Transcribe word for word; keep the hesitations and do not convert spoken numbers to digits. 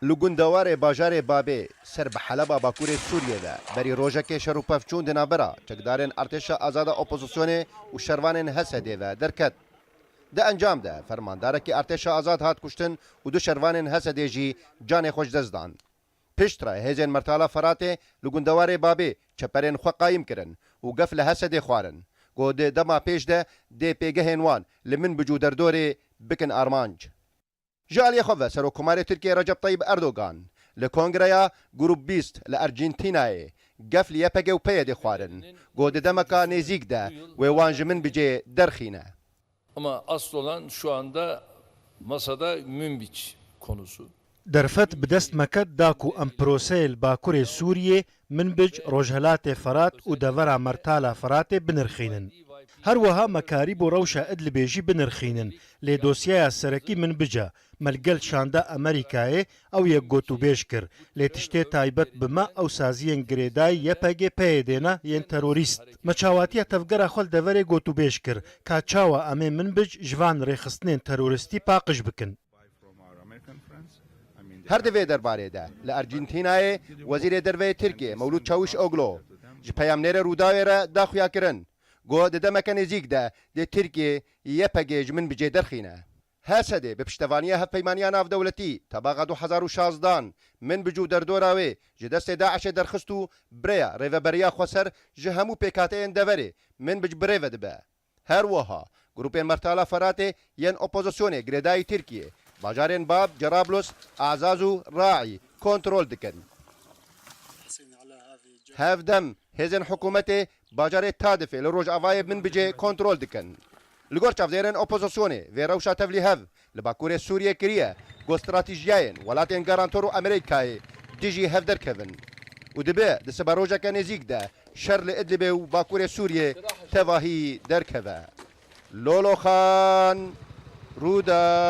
Li gundewarê bajarê Babê ser bi Heleba Bakurê Sûriyê ve berî rojekê şer û pevçûn di navbera çekdarên Artêşa Azada Opozisyonê û şervanên H S D'ê ve derket. Di encam de fermandarekî Artêşa Azad hat kuştin û du şervanên H S D'ê jî canê xwe ji dest dan. Piştre hêzên Mertala Feratê li gundewarê Babê çeperên xwe qayim kirin û gef li H S D'ê xwarin, ku di dema pêş de dê pêgehên wan li Minbic û derdorê bikin armanc. Ji aliyê xwe ve Serokkomarê Tirkiyê Recep Tayyip Erdogan li kongreya Grup bîst li Ercîntînayê gef li Y P G û P Y D'ê xwarin, ku di demeka nêzîk de wê wan ji Minbicê derxîne. Ama asıl olan şu anda masada Münbiç konusu. Derfet bi dest me ket da ku em proseyê li Bakurê Sûriyê, Minbic, Rojhelatê Ferat û devera Mertala Feratê binirxînin. Her wiha me karîbû rewşa Idlibê jî binirxînin, lê dosyeya serekî Minbic e. Me li gel şanda Amerîkayê, ew yek gotûbêj kir. Lê tiştê taybet bi me ew saziyên girêdayî Y P G P Y D'ê ne yên terorîst. Me çawatiya tevgera xwe li deverê gotûbêj kir, ka çawa em ê Minbic ji van rêxistinên terorîstî paqij bikin. Her di vê derbarê de li Ercîntînayê Wezîrê Derve yê Tirkiyê Mewlûd Çawûşoglu ji peyamnêrê Rûdawê re da xuyakirin, ku di demeke nêzîk de dê Tirkiyê Y P G ji Minbicê derxîne. H S D bi piştevaniya Hevpeymaniya Navdewletî Tebaxa du hezar û şazdehan Minbic û derdora wê ji destê DAIŞê derxist û bi rêya rêveberiya xweser ji hemû pêkhateyên deverê Minbic bi rê ve dibe. Her wiha grûpên Mertala Feratê yên opozisyonê girêdayî Tirkiyê bajarên Bab, Cerablus, Azaz û Raî kontrol dikin. Hevdem hêzên hikûmetê bajarê Tadifê li rojavayê Minbicê kontrol dikin. Li gor çavdêrên opozisyonê vê rewşa tevlîhev li Bakurê Sûriyê kiriye, ku stratejiyayên welatên garantor û Amerîkayê dijî hev derkevin û dibe di siberojeke nêzîk de şer li Idlibê û Bakurê Sûriyê tevahî derkeve. Lolo Xan, Rûdaw.